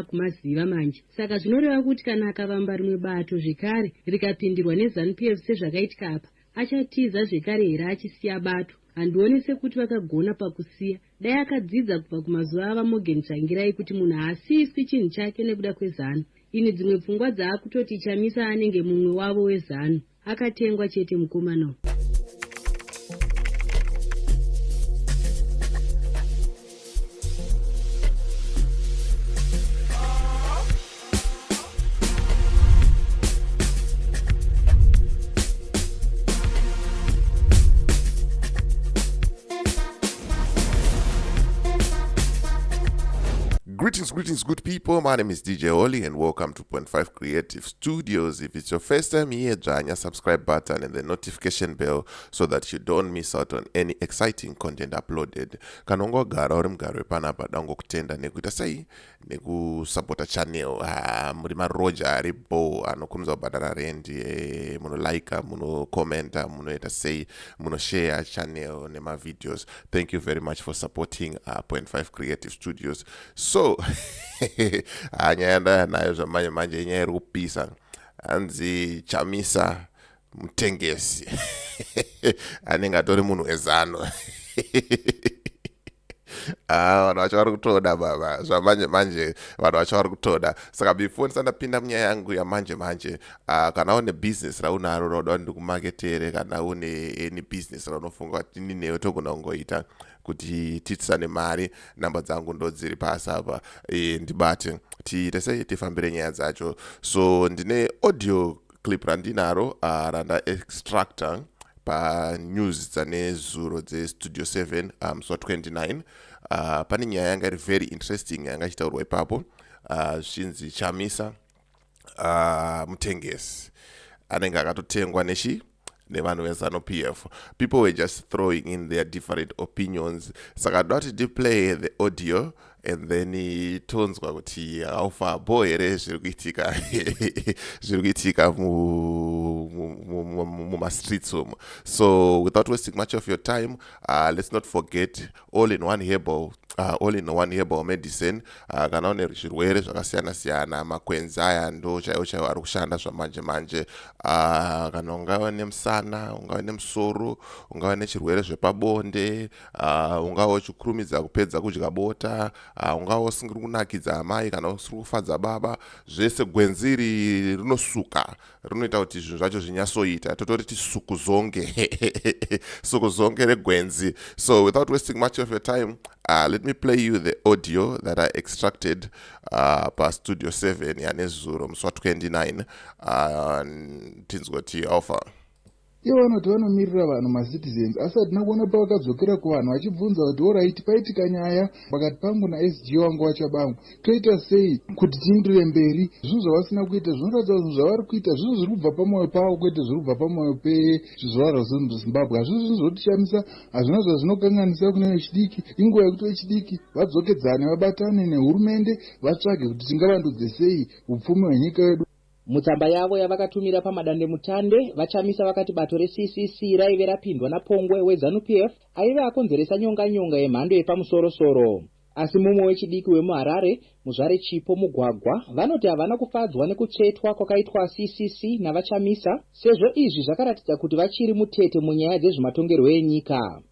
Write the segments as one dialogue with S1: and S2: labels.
S1: akumaziva manje. Saka zvinoreva kuti kana akavamba rimwe bato zvekare rikapindirwa neZanu PF sezvakaitika apa, achatiza zvekare here achisiya bato? Handioni sekuti vakagona pakusiya. Dai akadzidza kubva kumazuva aVaMorgan Tsvangirai kuti munhu haasiiswi chinhu chake nekuda kweZanu. Ini dzimwe pfungwa dzaakutoti Chamisa anenge mumwe wavo weZanu. Akatengwa chete mukomana uyu.
S2: Greetings, greetings, good people. My name is DJ Oli and welcome to Point 5 Creative Studios. If it's your first time here, join your subscribe button and the notification bell so that you don't miss out on any exciting content uploaded. Kana ungogara uri mugari wepanapa, dangokutenda nekuita sei nekusapota channel. Ah, muri maroja ari bo anokurumidza kubhadhara rent, munolika, munocommenta, munoita sei, munoshare channel nemavideos. Thank you very much for supporting Point 5 Creative Studios. So ah, nyaya yandaya nayo zvamanje manje inyaya iri kupisa. Hanzi Chamisa mutengesi anenge atori munhu wezano. Ah, vanhu vacho vari kutoda baba zvamanje manje, vanhu vacho vari kutoda. Saka before ndisati ndapinda munyaya yangu yamanje manje, kana une business raunaro rauda kuti ndikumaketere, kana une any business raunofunga kuti ini newe togona kungoita kuti tiitisane mari, namba dzangu ndo dziri pasi apa. Ndibate tiite sei, tifambire nyaya dzacho. So ndine audio clip randinaro, randa extractor panews dzanezuro dzeStudio 7, musi wa 29. Pane nyaya yanga iri very interesting yanga ichitaurwa ipapo, zvichinzi Chamisa mutengesi anenge akatotengwa nechi nevanhu veZanu PF. People were just throwing in their different opinions. Saka ndoda kuti ndiplay the audio and then tonzwa kuti haufa bo here zviri kuitika, zviri kuitika mumastreets umu. So without wasting much of your time, let's not forget all in one herbal, all in one herbal medicine. Kana une zvirwere zvakasiyana siyana, makwenzi aya ndo chaiwo chaiwo ari kushanda zvamanje manje. Kana ungava nemusana, ungava nemusoro, ungava nechirwere zvepabonde, ungava uchikurumidza kupedza kudya bota, ungava usingiri kunakidza amai kana usiri kufadza baba, zvese gwenzi iri rinosuka, rinoita kuti zvinhu zvacho zvinyatsoita. Totori tisukuzonge, sukuzonge regwenzi. So without wasting much of your time, let me play you the audio that I extracted paStudio 7 yanezuro musi wa29, tinzwa kuti alpha.
S3: Ivo vanoti vanomirira vanhu, macitizens, asi hatina kuona pavakadzokera kuvanhu vachibvunza kuti, "Alright, paitika nyaya pakati pangu naSG wangu waTshabangu, toita sei kuti tiindire mberi?" Zvinhu zvavasina kuita zvinoratidza zvinhu zvavari kuita zvinhu zviri kubva pamwoyo pavo, kwete zviri kubva pamwoyo pezvizvarwa zveZimbabwe. Hazvisi zvinhu zvotishamisa, hazvina zvazvinokanganisa kune vechidiki. Inguva yekuti vechidiki vadzokedzane, vabatane nehurumende, vatsvage kuti tingavandudze sei upfumi hwenyika yedu.
S4: Mutsamba yavo yavakatumira pamadandemutande, VaChamisa vakati bato reCCC raive rapindwa napongwe weZanu PF aive akonzeresa nyonga-nyonga yemhando yepamusorosoro. Asi mumwe wechidiki wemuHarare, Muzvare Chipo Mugwagwa, vanoti havana kufadzwa nekutsvetwa kwakaitwa CCC naVaChamisa, sezvo izvi zvakaratidza kuti vachiri mutete munyaya dzezvematongerwo enyika.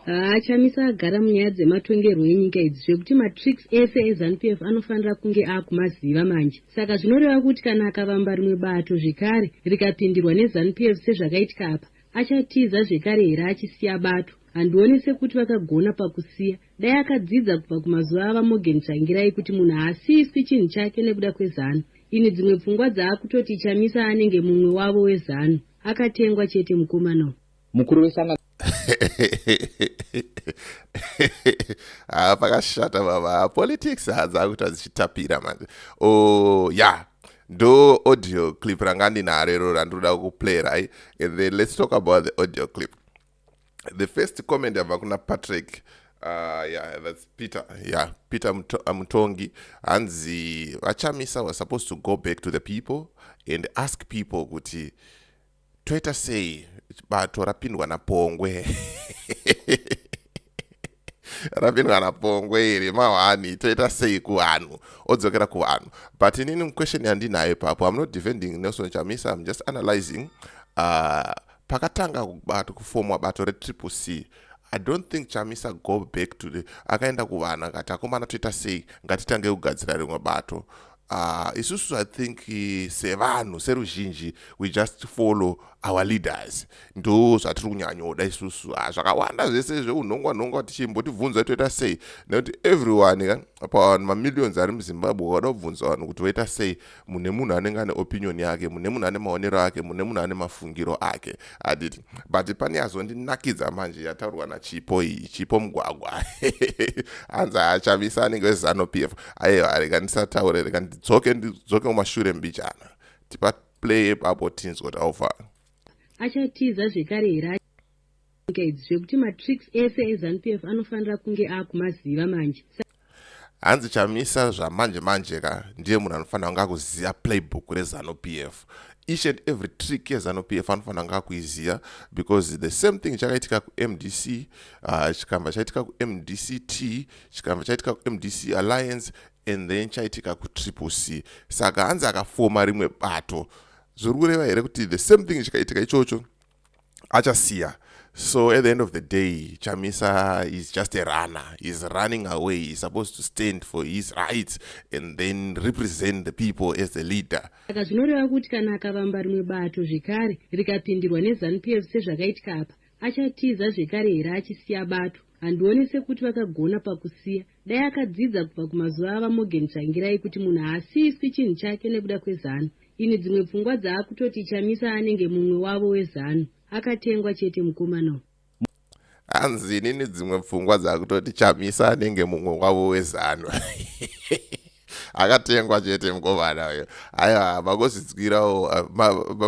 S1: Haa, Chamisa agara munyaya dzematongerwo enyika idzi zvekuti matricks ese eZanu PF anofanira kunge akumaziva manje. Saka zvinoreva kuti kana akavamba rimwe bato zvekare rikapindirwa neZanu PF sezvakaitika apa, achatiza zvekare here achisiya bato? Handioni sekuti vakagona pakusiya. Dai akadzidza kubva kumazuva aVaMorgan Tsvangirai kuti munhu haasiiswi chinhu chake nekuda kweZanu. Ini dzimwe pfungwa dzaakutoti Chamisa anenge mumwe wavo weZanu. Akatengwa chete mukomana uyu.
S4: Mukuru wesangano
S2: Ha, pakashata baba. Politics hadzakuita dzichitapira manje. Oh yeah, ndo audio clip ranga ndinaro iro randinoda kuplay, right? And then let's talk about the audio clip. The first comment yabva kuna Patrick, yeah, that's Peter, yeah, Peter Mutongi. Hanzi VaChamisa was supposed to go back to the people and ask people kuti toita sei bato rapindwa napongwe. Rapindwa naPongwe iri mahwani, toita sei kuvanhu? Odzokera kuvanhu. But inini question yandinayo ipapo, I'm not defending Nelson Chamisa, I'm just analyzing. Pakatanga kufomwa bato reTriple C, I don't think Chamisa go back to the, akaenda kuvanhu akati, "Akomana, toita sei? Ngatitange kugadzira rimwe bato." Isusu, I think, sevanhu, seruzhinji, we just follow our leaders. Ndo zvatiri kunyanyoda isusu. Zvakawanda zvese zveunhongwa nhongwa tichimbotibvunza toita sei, nekuti everyone ka, pavanhu mamillions ari muZimbabwe, wakada kubvunza vanhu kuti voita sei, mune munhu anenge ane opinion yake, mune munhu ane maonero ake, mune munhu ane mafungiro ake, handiti? But pane yazondinakidza manje yataurwa naChipo iyi, Chipo Mugwagwa. Hanzi aChamisa anenge weZANU PF. Aiwa, rega ndisataure, rega ndidzoke, ndidzoke mumashure mbijana, tipa play ipapo, tinzwe kuti aufa.
S1: Achatiza zvekare here nyika idzi, zvekuti matricks ese eZANU PF anofanira kunge akumaziva manje?
S2: Hanzi Chamisa zvamanje manje ka ndiye munhu anofanira kunge akuziva playbook reZANU PF. Each and every trick yeZANU PF anofanira kunge akuiziva, because the same thing chakaitika kuMDC, chikabva chaitika kuMDCT, chikabva chaitika kuMDC Alliance, and then chaitika kuTriple C. Saka hanzi akafoma rimwe bato, zviri kureva here kuti the same thing chikaitika ichocho achasiya? So at the end of the day, Chamisa is just a runner. He's running away. He's supposed to stand for his rights and then represent the people as a leader.
S1: Saka zvinoreva kuti kana akavamba rimwe bato zvekare, rikapindirwa neZANU PF sezvakaitika apa, achatiza zvekare here achisiya bato? Handioni sekuti vakagona pakusiya. Dai akadzidza kubva kumazuva ava Morgan Tsvangirai kuti munhu haasiyiswi chinhu chake nekuda kweZANU. Ini dzimwe pfungwa dzaakutoti Chamisa anenge mumwe wavo weZANU, akatengwa chete mukomana.
S2: Hanzi inini dzimwe pfungwa dzakutoti Chamisa anenge mumwe wavo weZANU, akatengwa chete mukomana uyo. Aiwa, magozvidzwirawo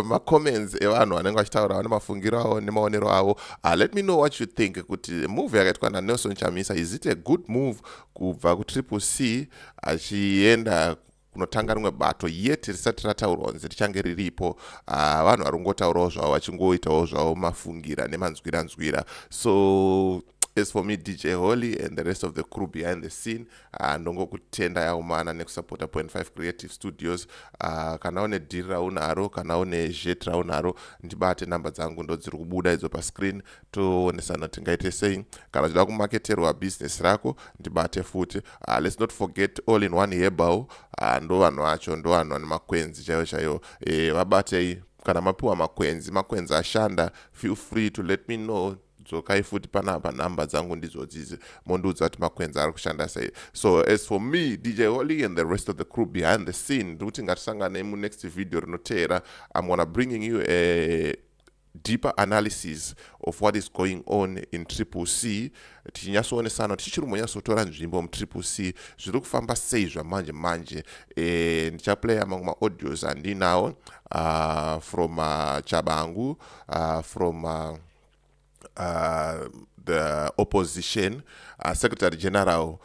S2: macomments evanhu vanenge vachitaura vane mafungiro avo nemaonero avo. Let me know what you think kuti move yakaitwa naNelson Chamisa, is it a good move kubva kuTriple C achienda kunotanga rimwe bato, yet risati rataurwa kunzi richange riripo? Vanhu vari kungotaurawo zvavo, vachingoitawo zvavo mafungira nemanzwiranzwira. So as for me, DJ Holly, and the rest of the crew behind the scene, ndongokutenda yaumana nekusapota Point 5 Creative Studios. Kana une dhiri raunaro, kana une jet raunaro, ndibate. Namba dzangu ndo dziri kubuda idzo pascreen, toonesana tingaite sei. Kana uchida kumaketerwa business rako, ndibate futi. Let's not forget All in One Herbal. Ndo vanhu vacho, ndo vanhu vane makwenzi chaivo chaivo. Vabatei kana mapiwa makwenzi, makwenzi ashanda, feel free to let me know. Dzokai futi panapa, nhamba dzangu ndidzodzidzi, mondiudza kuti makwenzi ari kushanda sei. So as for me, DJ Holly, and the rest of the crew behind the scene, ndiri kuti ngatisanganei munext video rinoteera. I'm gonna bringing you a deeper analysis of what is going on in Triple C, tichinyatsoonesana kuti chichiri kumbonyatsotora nzvimbo muTriple C, zviri kufamba sei zvamanje manje. Ndichaplaya mamwe maaudios andinawo from Chabangu, from the opposition secretary general,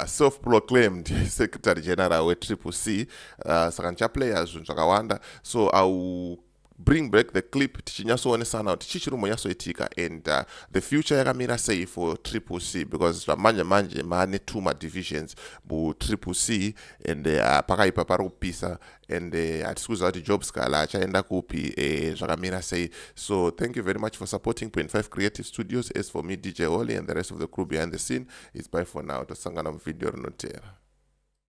S2: self-proclaimed secretary general weTriple C. Saka ndichaplaya zvinhu zvakawanda, so I will bring back the clip tichinyatsoonesana kuti chii chiri kumbonyatsoitika and the future yakamira sei for Triple C, because zvamanje manje maane two madivisions muTriple C and pakaipa, pari kupisa, and hatisi kuziva kuti Job Sikhala achaenda kupi, zvakamira sei. So thank you very much for supporting Point 5 Creative Studios. As for me, DJ Holly, and the rest of the crew behind the scene, it's bye for now. Tosangana muvideo rinoteera.